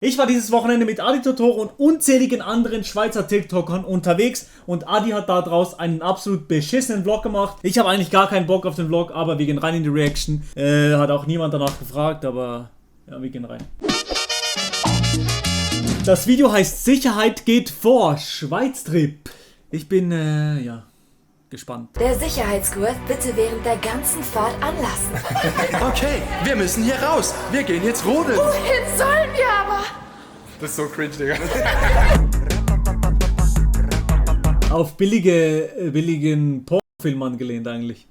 Ich war dieses Wochenende mit Adi Totoro und unzähligen anderen Schweizer TikTokern unterwegs und Adi hat daraus einen absolut beschissenen Vlog gemacht. Ich habe eigentlich gar keinen Bock auf den Vlog, aber wir gehen rein in die Reaction. Hat auch niemand danach gefragt, aber ja, wir gehen rein. Das Video heißt Sicherheit geht vor, Schweiztrip. Ich bin, ja, gespannt. Der Sicherheitsgurt bitte während der ganzen Fahrt anlassen. Okay, wir müssen hier raus. Wir gehen jetzt rodeln. Wohin sollen wir aber? Das ist so cringe, Digga. Auf billigen Pornofilm angelehnt eigentlich.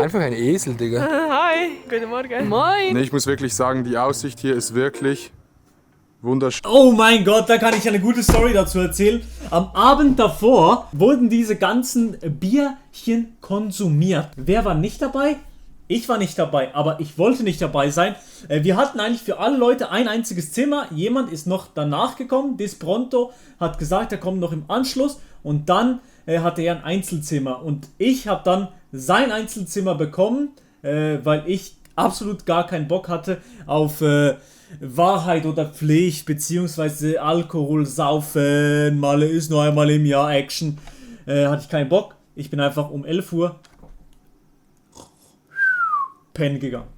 Einfach ein Esel, Digga. Hi, guten Morgen. Moin. Nee, ich muss wirklich sagen, die Aussicht hier ist wirklich wunderschön. Oh mein Gott, da kann ich eine gute Story dazu erzählen. Am Abend davor wurden diese ganzen Bierchen konsumiert. Wer war nicht dabei? Ich war nicht dabei, aber ich wollte nicht dabei sein. Wir hatten eigentlich für alle Leute ein einziges Zimmer. Jemand ist noch danach gekommen. Dispronto hat gesagt, er kommt noch im Anschluss. Und dann hatte er ein Einzelzimmer. Und ich habe dann sein Einzelzimmer bekommen, weil ich absolut gar keinen Bock hatte auf Wahrheit oder Pflicht, beziehungsweise Alkohol, Saufen, Malle ist nur einmal im Jahr Action. Hatte ich keinen Bock. Ich bin einfach um 11 Uhr pennen gegangen.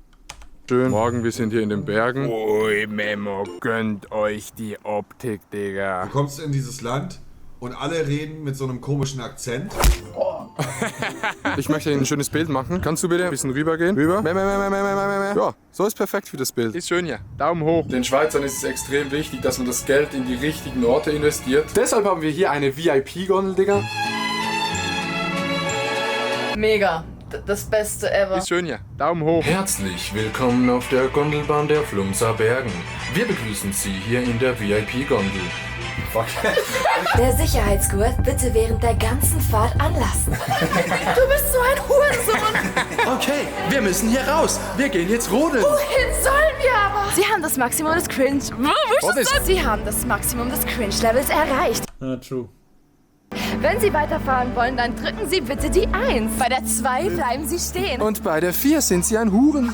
Schön. Morgen, wir sind hier in den Bergen. Ui, Memo, gönnt euch die Optik, Digga. Du kommst in dieses Land und alle reden mit so einem komischen Akzent. Ich möchte ein schönes Bild machen. Kannst du bitte ein bisschen rübergehen? Rüber. Ja, so ist perfekt für das Bild. Ist schön, ja. Daumen hoch. Den Schweizern ist es extrem wichtig, dass man das Geld in die richtigen Orte investiert. Deshalb haben wir hier eine VIP-Gondel, Digga. Mega. Das Beste ever. Ist schön, ja. Daumen hoch. Herzlich willkommen auf der Gondelbahn der Flumser Bergen. Wir begrüßen Sie hier in der VIP-Gondel. Der Sicherheitsgurt bitte während der ganzen Fahrt anlassen. Du bist so ein Hurensohn. Okay, wir müssen hier raus. Wir gehen jetzt rodeln. Wohin sollen wir aber? Sie haben das Maximum des Cringe. Sie haben das Maximum des Cringe-Levels erreicht. True. Wenn Sie weiterfahren wollen, dann drücken Sie bitte die 1. Bei der 2 bleiben Sie stehen. Und bei der 4 sind sie ein Huren.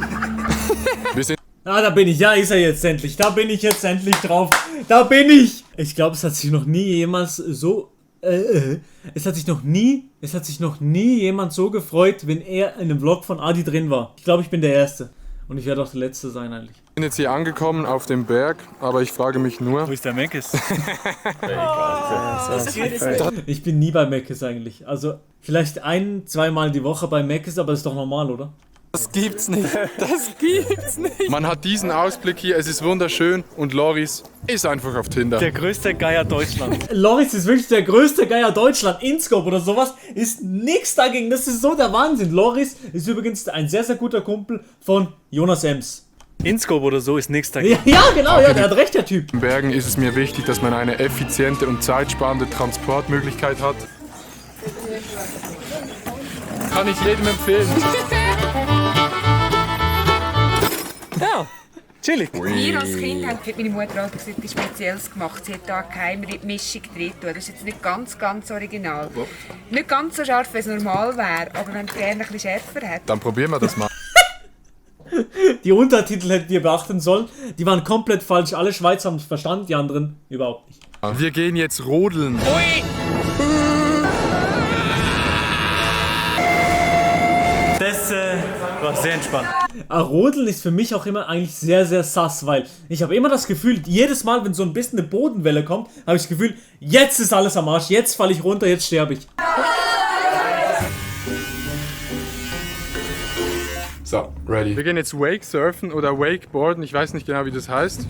Wir sind Da bin ich. Ja, ist er jetzt endlich. Da bin ich jetzt endlich drauf. Da bin ich. Ich glaube, es hat sich noch nie jemals so... Es hat sich noch nie jemand so gefreut, wenn er in einem Vlog von Adi drin war. Ich glaube, ich bin der Erste. Und ich werde auch der Letzte sein eigentlich. jetzt hier angekommen auf dem Berg, aber ich frage mich nur... Wo ist der Meckes? Ich bin nie bei Meckes eigentlich. Also vielleicht 1-2 Mal die Woche bei Meckes, aber das ist doch normal, oder? Das gibt's nicht. Das gibt's nicht. Man hat diesen Ausblick hier, es ist wunderschön und Loris ist einfach auf Tinder. Der größte Geier Deutschland. Loris ist wirklich der größte Geier Deutschland. Inscope oder sowas ist nichts dagegen. Das ist so der Wahnsinn. Loris ist übrigens ein sehr, sehr guter Kumpel von Jonas Ems. Inscope oder so ist nichts dagegen. Ja, genau, ja, der hat recht, der Typ. In Bergen ist es mir wichtig, dass man eine effiziente und zeitsparende Transportmöglichkeit hat. Kann ich jedem empfehlen. Ja, chillig. Wir als Kind haben meine Mutter auch gesagt, etwas Spezielles gemacht. Sie hat da keine Mischung drin. Das ist jetzt nicht ganz original. Nicht ganz so scharf, wie es normal wäre, aber wenn es gerne ein bisschen schärfer hat. Dann probieren wir das mal. Die Untertitel hättet ihr beachten sollen. Die waren komplett falsch. Alle Schweizer haben es verstanden, die anderen überhaupt nicht. Wir gehen jetzt rodeln. Das war sehr entspannt. Rodeln ist für mich auch immer eigentlich sehr, sehr sass, weil ich habe immer das Gefühl, jedes Mal, wenn so ein bisschen eine Bodenwelle kommt, habe ich das Gefühl, jetzt ist alles am Arsch, jetzt falle ich runter, jetzt sterbe ich. So, ready. Wir gehen jetzt Wake surfen oder Wakeboarden, ich weiß nicht genau, wie das heißt.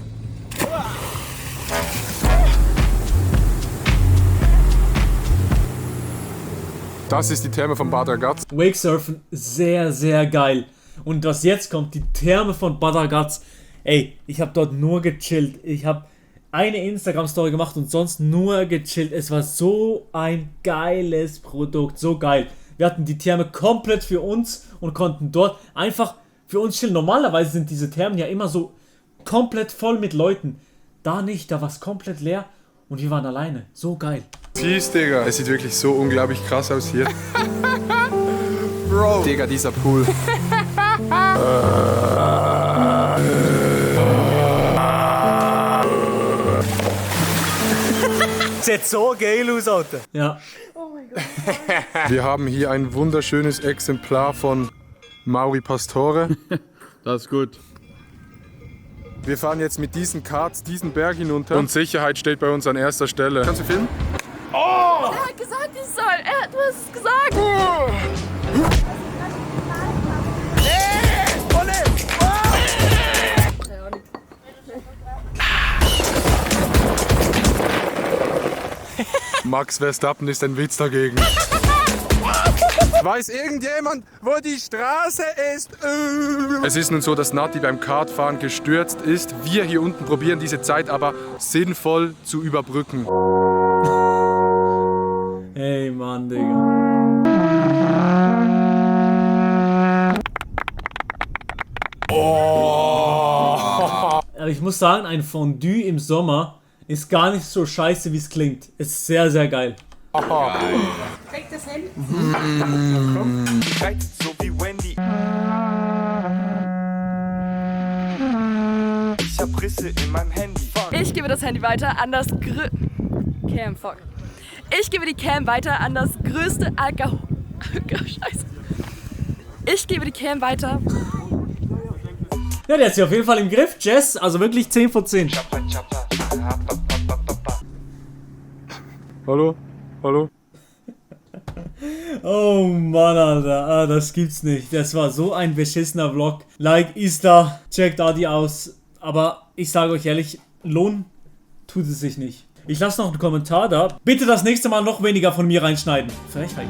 Das ist die Therme von Bad Ragaz. Wakesurfen, sehr, sehr geil. Und was jetzt kommt, die Therme von Bad Ragaz. Ey, ich habe dort nur gechillt. Ich habe eine Instagram-Story gemacht und sonst nur gechillt. Es war so ein geiles Produkt, so geil. Wir hatten die Therme komplett für uns und konnten dort einfach für uns chillen. Normalerweise sind diese Thermen ja immer so komplett voll mit Leuten. Da nicht, da war es komplett leer und wir waren alleine. So geil. Siehst, Digga. Es sieht wirklich so unglaublich krass aus hier. Bro. Digga, dieser Pool. Sieht so geil aus, Alter. Ja. Wir haben hier ein wunderschönes Exemplar von Maui Pastore. Das ist gut. Wir fahren jetzt mit diesen Karts diesen Berg hinunter und Sicherheit steht bei uns an erster Stelle. Kannst du filmen? Er hat gesagt, ich soll. Du hast es gesagt. Max Verstappen ist ein Witz dagegen. Weiß irgendjemand, wo die Straße ist? Es ist nun so, dass Nati beim Kartfahren gestürzt ist. Wir hier unten probieren diese Zeit aber sinnvoll zu überbrücken. Ey, Mann, Digga. Aber ich muss sagen, ein Fondue im Sommer ist gar nicht so scheiße, wie es klingt. Ist sehr, sehr geil. Kriegt das hin? So wie Wendy. Ich hab Risse in meinem Handy. Ich gebe das Handy weiter an das Cam, fuck. Ich gebe die Cam weiter an das größte Scheiße. Ich gebe die Cam weiter. Ja, der ist ja auf jeden Fall im Griff, Jess. Also wirklich 10 von 10. Hallo? Hallo? Oh Mann, Alter. Ah, das gibt's nicht. Das war so ein beschissener Vlog. Like ist da. Checkt Adi aus. Aber ich sage euch ehrlich, Lohn tut es sich nicht. Ich lasse noch einen Kommentar da. Bitte das nächste Mal noch weniger von mir reinschneiden. Frechheit.